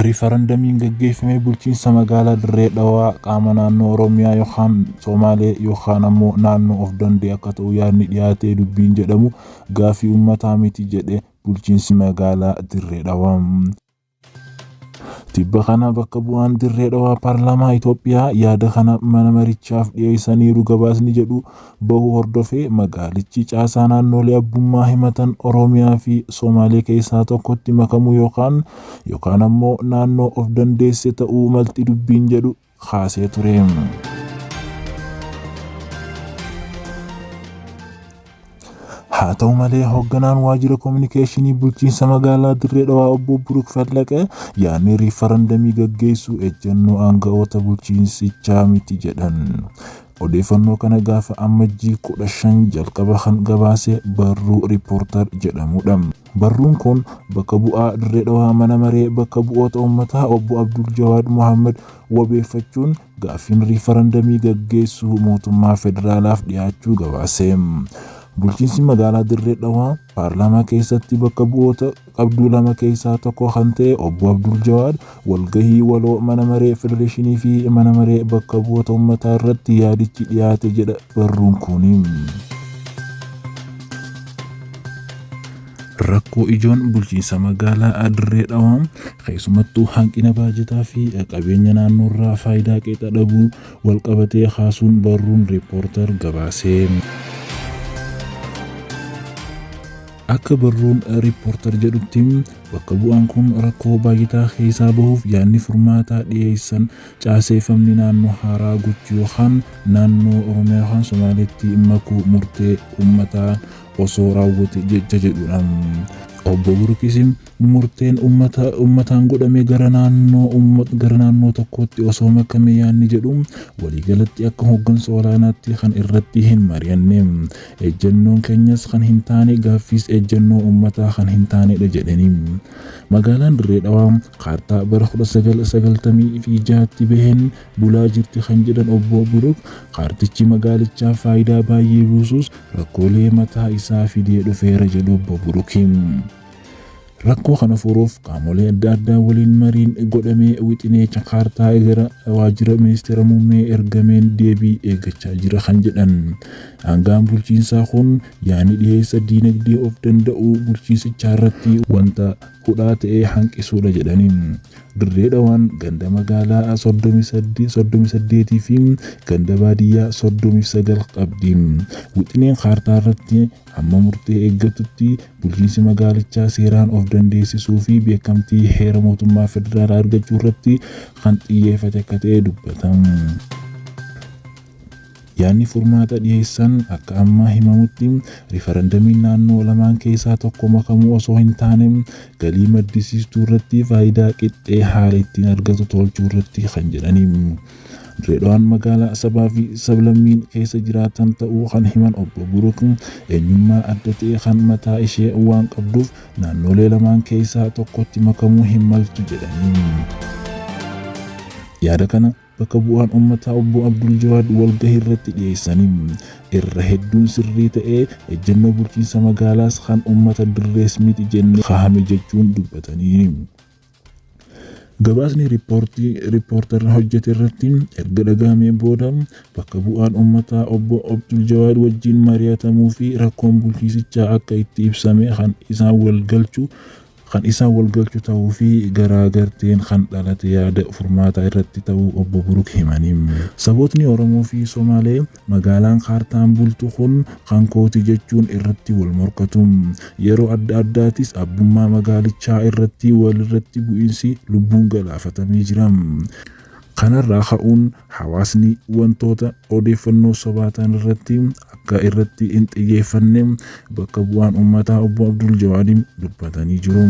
Riifarandamiin gaggeeffame bulchiinsa magaalaa Dirree Dhawaa qaama naannoo Oromiyaa yookaan Somaalee yookaan ammoo naannoo of danda'e akka ta'u yaadni dhiyaate dubbiin jedhamu gaaffii uummataa miti jedhe bulchiinsi magaalaa Dirree Dhawaa. Tibba kana bakka bu'aan Dirree Dhawaa Paarlaamaa Itoophiyaa yaada kana mana marichaaf dhiyeessaniiru gabaasni jedhu bahuu hordofee magaalichi caasaa naannolee abbummaa himatan Oromiyaa fi Somaalee keessaa tokkotti makamuu yookaan yookaan ammoo naannoo of dandeesse ta'uu malti dubbiin jedhu kaasee ture. Haa ta'u malee hoogganaan waajjira kominikeeshinii bulchiinsa magaalaa Dirree Dhawaa obbo Buruk Fallaqe yaadni riifarandamii gaggeessuu ejjennoo aanga'oota bulchiinsichaa miti jedhan. Odeeffannoo kana gaafa Ammajjii 15 jalqaba kan gabaase barruu Riippoortar jedhamudha. Barruun kun bakka bu'aa Dirree Dhawaa mana maree bakka bu'oota uummataa obbo Abdul Jawaad Mohaammed wabeeffachuun gaaffiin riifarandamii gaggeessuu mootummaa federaalaaf dhiyaachuu gabaase. Bulchiinsi magaalaa Dirree Dhawaa paarlaamaa keessatti bakka bu'oota qabduu lama keessaa tokko kan ta'e obbo Abdul Jawaad walgahii waloo mana maree federeeshinii fi mana maree bakka bu'oota uummataa irratti yaadichi dhiyaate jedha barruun kun. Rakkoo ijoon bulchiinsa magaalaa Dirree Dhawaa keessumattuu hanqina baajataa fi qabeenya naannoorraa faayidaa qixa dhabuu walqabatee kaasuun barruun Riippoortar gabaase. Akka barruun Riippoortar jedhutti bakka bu'aan kun rakkoo baajataa keessaa bahuuf yaadni furmaataa dhiyeessan caaseeffamni naannoo haaraa gochuu yookaan naannoo Oromiyaa yookaan Somaaleetti makuu murtee uummataa osoo raawwate jecha jedhudha. Obbo Burukis murteen uummataan godhame gara naannoo gara naannoo tokkootti osoo makame yaadni jedhu waliigalatti akka hooggansa olaanaatti kan irratti hin mari'anne ejjennoon keenyas kan hin taane gaaffiis ejjennoo uummataa kan hin taanedha jedhanii. Magaalaan Dirree Dhawaa kaartaa bara 1996tti baheen bulaa jirti kan jedhan obbo Buruk kaartichi magaalichaaf faayidaa baay'ee buusus rakkoolee mataa isaa fidee dhufeera jedhu obbo Burukiin. Rakkoo kana furuuf qaamolee adda addaa waliin mariin godhamee wixinee kaartaa gara waajjira ministeera muummee ergameen deebii eeggachaa jira kan jedhan. Aangaan bulchiinsaa kun yaani dhiyeessa diinagdee of danda'uu bulchiinsichaa irratti wanta hudhaa ta'ee hanqisuudha jedhanii. Dirree Dhawaan ganda magaalaa 38 fi ganda baadiyyaa 39 qabdi. Wixineen kaartaa irratti hamma murtee eeggatutti bulchiinsi magaalichaa seeraan of dandeessisuu fi beekamtii heera mootummaa federaalaa argachuu irratti kan xiyyeeffate akka ta'e dubbatama. Yaadni furmaata dhiyeessan akka amma himamutti riifarandamiin naannoo lamaan keessaa tokko makamuu osoo hin taane galii maddisiistuu irratti faayidaa qixxee haala ittiin argatu tolchuu irratti kan jedhani. Dirree Dhawaan magaalaa sabaa fi sablammiin keessa jiraatan ta'uu kan himan obbo Buruk eenyummaa adda ta'e kan mataa ishee waan qabduuf naannolee lamaan keessaa tokkotti makamuu hin maltu jedhani. Yaada kana bakka bu'aan uummataa obbo Abdul Jawaad walgahii irratti dhiyeessanii irra hedduun sirrii ta'ee ejjennoo bulchiinsa magaalaas kan uummata dirrees miti jennee kaahame jechuun dubbatanii. Gabaasni riippoortarri hojjete irratti erga dhagahamee booda bakka bu'aan uummataa obbo Abdul Jawaad wajjin mari'atamuu fi rakkoon bulchiinsichaa akka itti ibsame kan isaan wal galchu kan isaan wal galchu ta'uu fi garaagarteen kan dhalate yaada furmaataa irratti ta'uu obbo Buruk himanii. Sabootni Oromoo fi Somaalee magaalaan kaartaan bultu kun kan kooti jechuun irratti wal morkatu. Yeroo adda addaatis abbummaa magaalichaa irratti walirratti bu'iinsi lubbuun galaafatamee jira. Kanarraa ka'uun hawaasni wantoota odeeffannoo sobaa ta'an irratti akka irratti hin xiyyeeffanne bakka bu'aan uummataa obbo Abdul Jawaadiin dubbatanii jiru.